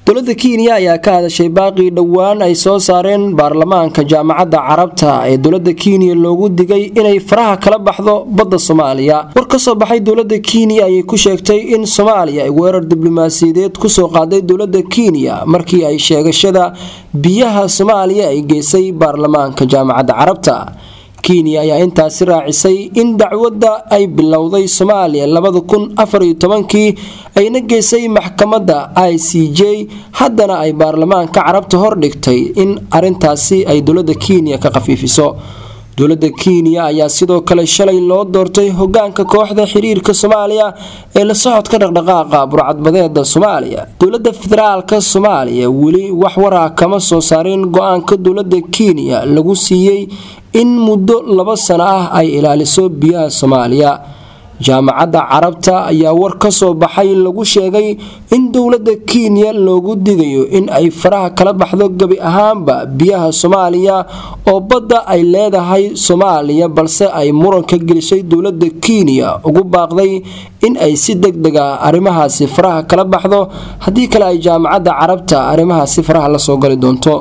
Dowlada Kenya ayaa ka hadashay baaqii dhowaan ay soo saareen baarlamaanka Jaamacadda Carabta ee dowlada Kenya loogu digay inay faraha kala baxdo badda Soomaaliya. War ka soo baxay dowlada Kenya ayay ku sheegtay in Soomaaliya ay weerar diblomaasiyadeed kusoo qaaday dowlada Kenya markii ay sheegashada biyaha Soomaaliya ay geysay baarlamaanka Jaamacadda Carabta. Kenya ayaa intaasi raacisay in dacwadda ay bilowday Soomaaliya 2014-kii ayna geysay maxkamadda ICJ, haddana ay baarlamaanka Carabta hordhigtay in arintaasi ay dowlada Kenya ka khafiifiso. Dowlada Kenya ayaa sidoo kale shalay loo doortay hogaanka kooxda xiriirka Soomaaliya ee la socodka dhaqdhaqaaqa burcadbadeeda Soomaaliya. Dowlada federaalka Soomaaliya weli wax waraa kama soo saarin go-aanka dowlada Kenya lagu siiyey in muddo 2 sano ah ay ilaaliso biyaha Soomaaliya. Jaamacadda Carabta ayaa war ka soo baxay lagu sheegay in dowlada Kenya loogu digayo in ay faraha kala baxdo gebi ahaanba biyaha Soomaaliya oo badda ay leedahay Soomaaliya, balse ay muranka gelisay dowlada Kenya ugu baaqday in ay si deg dega arrimahaasi faraha kala baxdo, haddii kale ay Jaamacadda Carabta arrimahaasi faraha lasoo gali doonto.